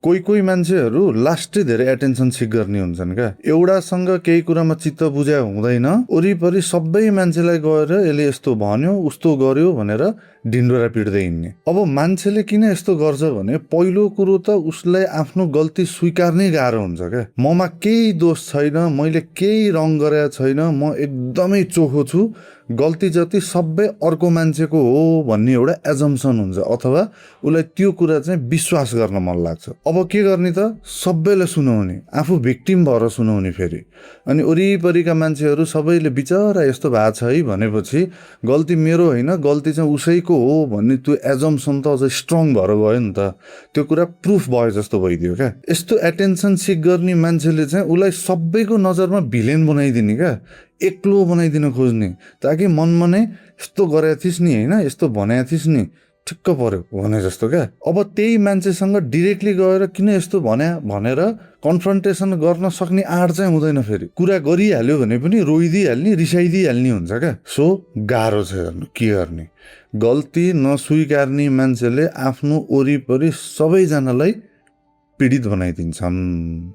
कोही मान्छेहरू लास्टै धेरै एटेन्सन सिक गर्ने हुन्छन् क्या। एउटासँग केही कुरामा चित्त बुझ्या हुँदैन, वरिपरि सबै मान्छेलाई गएर यसले यस्तो भन्यो उस्तो गर्यो भनेर ढिन्डोरा पिट्दै हिँड्ने। अब मान्छेले किन यस्तो गर्छ भने पहिलो कुरो त उसलाई आफ्नो गल्ती स्वीकार्नै गाह्रो हुन्छ क्या। ममा केही दोष छैन, मैले केही रङ गरेको छैन, म एकदमै चोखो छु, गल्ती जति सबै अर्को मान्छेको हो भन्ने एउटा एजम्सन हुन्छ, अथवा उसलाई त्यो कुरा चाहिँ विश्वास गर्न मन लाग्छ। अब के गर्ने त, सबैलाई सुनाउने, आफू भिक्टिम भएर सुनाउने फेरि। अनि वरिपरिका मान्छेहरू सबैले बिचरा यस्तो भएको छ है भनेपछि गल्ती मेरो होइन, गल्ती चाहिँ उसैको हो भन्ने त्यो एजम्सन त अझ स्ट्रङ भएर गयो नि त। त्यो कुरा प्रुफ भयो जस्तो भइदियो क्या। यस्तो एटेन्सन सिक गर्ने मान्छेले चाहिँ उसलाई सबैको नजरमा भिलेन बनाइदिने क्या, एक्लो बनाइदिन खोज्ने, ताकि मनमा नै यस्तो गरेको थिइस् नि होइन, यस्तो भनेको थिइस् नि, ठिक्क पर्यो भने जस्तो क्या। अब त्यही मान्छेसँग डिरेक्टली गएर किन यस्तो भन्या भनेर कन्फ्रन्टेसन गर्न सक्ने आँट चाहिँ हुँदैन। फेरि कुरा गरिहाल्यो भने पनि रोइदिइहाल्ने, रिसाइदिइहाल्ने हुन्छ क्या। सो गाह्रो छ हेर्नु के गर्ने। गल्ती नस्वीकार्ने मान्छेले आफ्नो वरिपरि सबैजनालाई पीडित बनाइदिन्छन्।